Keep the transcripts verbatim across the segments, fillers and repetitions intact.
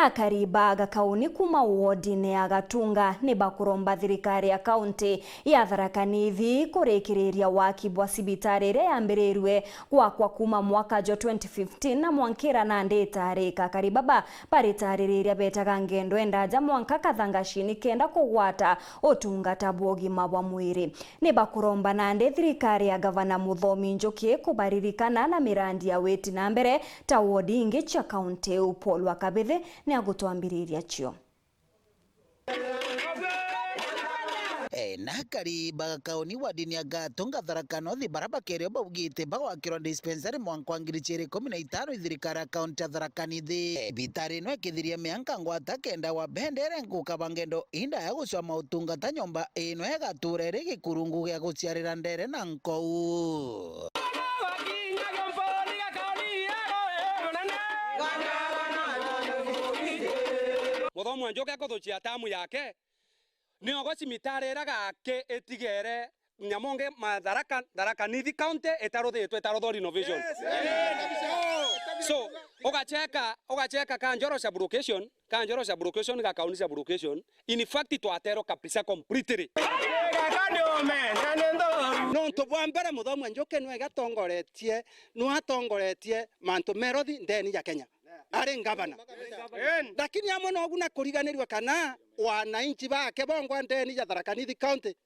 Akari ba Gakauni kuuma wodine ya Gatunga ni bakuromba thirikari ya kaunti ya Tharaka Nithi kurikiriria waki bwa cibitari iria yambirirwe gwakwa kuuma mwaka jwa twenty fifteen na mwankira nandi itarika. Akari baba baritaririria betaga ngendo endaja mwanka Kathangashini kenda kugwata utungata bwa ugima bwa mwiri. Ni bakuromba nandi thirikari ya Gavana Muthomi Njuki kubaririkana na mirandi ya witi na mbere ta wodi ingi cia kaunti iu. Paul wa Kabithi ni agutwambiriria cio. E, na akari ba Gakauni wadini ya Gatunga Tharaka North bara bakerio baugite bagwakirwa dispensary mwanka wa ngiri igiri ikumi na itano i thirikari ya kaunti ya Tharaka Nithi. E, thibitari ino ikithiria mianka ngwata kenda wa bendere nkukaba ngendo inda ya gucwa mautungata nyomba ino igatura iri gikurungu gia guciarira ndere na nkou. Muthomi wa Njuki akuthucia tamu yake, niogo cimitari ira gaki itigere Nyamonge Matharaka, Tharaka Nithi County itaruthitwe, itaruthwa renovation. So, ugacheka, ugacheka Kanjoro sub-location, Kanjoro sub-location, Gakauni sub-location, in fact, twaterwa kabisa completely. Nontu bwa mbere, Muthomi wa Njuki nwe gatongoretie, nwe atongoretie mantu merothi ndeni ya Kenya. Ari ngavana. Lakini amwe nogu na kuriganirua kana wananchi bake bongwa ndeni ya Tharaka Nithi County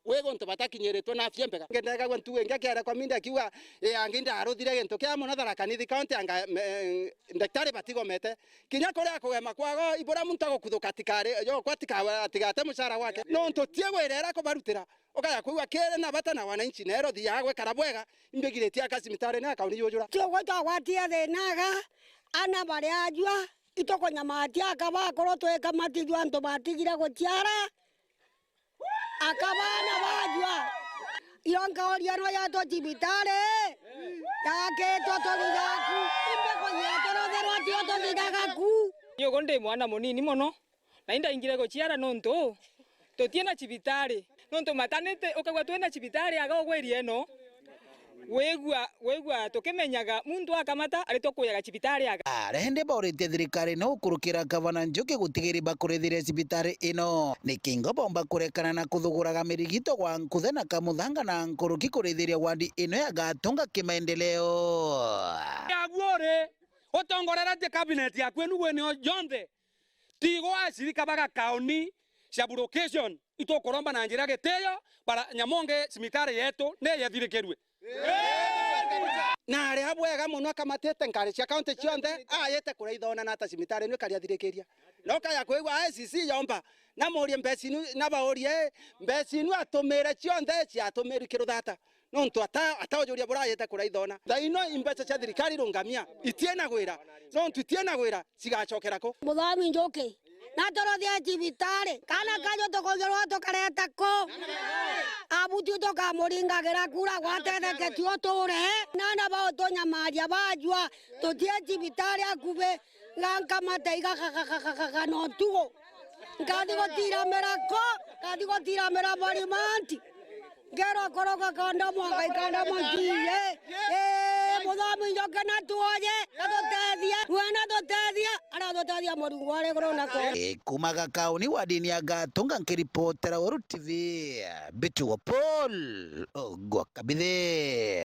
wi guntu batakinyiritwe na afya mbega. Ngendegagua ntugu ingi akiaria kwa media akiuga, "Ii, angi ndaruthire gintu kia mono Tharaka Nithi County anga, me, ndaktari batigomete." Kinya kuria kugema kwago, ibura muntu agukuthuka atikari, yo, kwa atika-, atigate mucara wake. Nontu tie gwirera kubarutira. Ukaja kwigua kiri na bata na wananchi, na erothi ya gwikara bwega, imbigiritie aka cibitari ni akauni yujura. Tio gwe twagwatie thina aga, ana bari ajua, itukunyamatia aka bakuru twikamatithua antu batigire guciara. Aka baana bajua, iyo nkauria no yetwo cibitari, yakitwo tuthithaku, imbi kunyia turutherwa tio tuthithaga ku. Nyugu ndi mwana munini mono, na indaingire guciara nontu tutie na cibitari. Nontu matanite ukagua twina cibitari aga ugwiri eno. Wigua, wigua tukimenyaga muntu akamata ari tukuyaga cibitari aga. Arende bauritie thirikari no gukurukira gavana Njuki gutigiri bakurithiria cibitari ino. Ni kingo bomba kurekana na kuthuguraga mirigito gwa nkuthe na kamuthanga na nkuruki kurithiria wadi ino ya Gatunga kimaendeleo. Aguo ri, utongorerete cabinet yaku inu gwini o jonthe. Tigo acirika ba Gakauni sub-location, itukuromba na njira gitiyo, bara Nyamonge cimitari yetu ni yathirikirue. Na aria bwega mono akamatite nkari cia kaunti cionthe, ayite kuraithona na ata cimitari ino ikari athirikiria. No kaya kwigua I C C yomba, na murie mbeca inu, na baurie, mbeca inu atumire cionthe ciatumirwe kiruthata. Nontu ata-, ataujuria burayite kuraithona. Thaino imbeca cia thirikari rungamia, itiena gwira. Nontu itiena gwira, cigacokera ku? Muthomi Njuki, na turuthie cibitari, kana kaju tukugerwa tukareta ku? Abu tu tukamuringagira kura gwatetheke tu uture. Nana bautunyamaria bajua, tutie cibitari akubi, gankamate igakakakakaka no ntugu. Nkathi gutiramira ko, nkathi gutiramira borimanti. Ngero koroga kanda mwaka ikanda mwangi, eh. Eh, Muthomi Njuki na tuoye, na tutethie. Wena tutethie, ara tutethie Murungu ari iguru na ko. Eh, kuma Gakauni wadini ya Gatunga nkiripotera Weru T V, Bituo Paul, Ogwa Kabithi.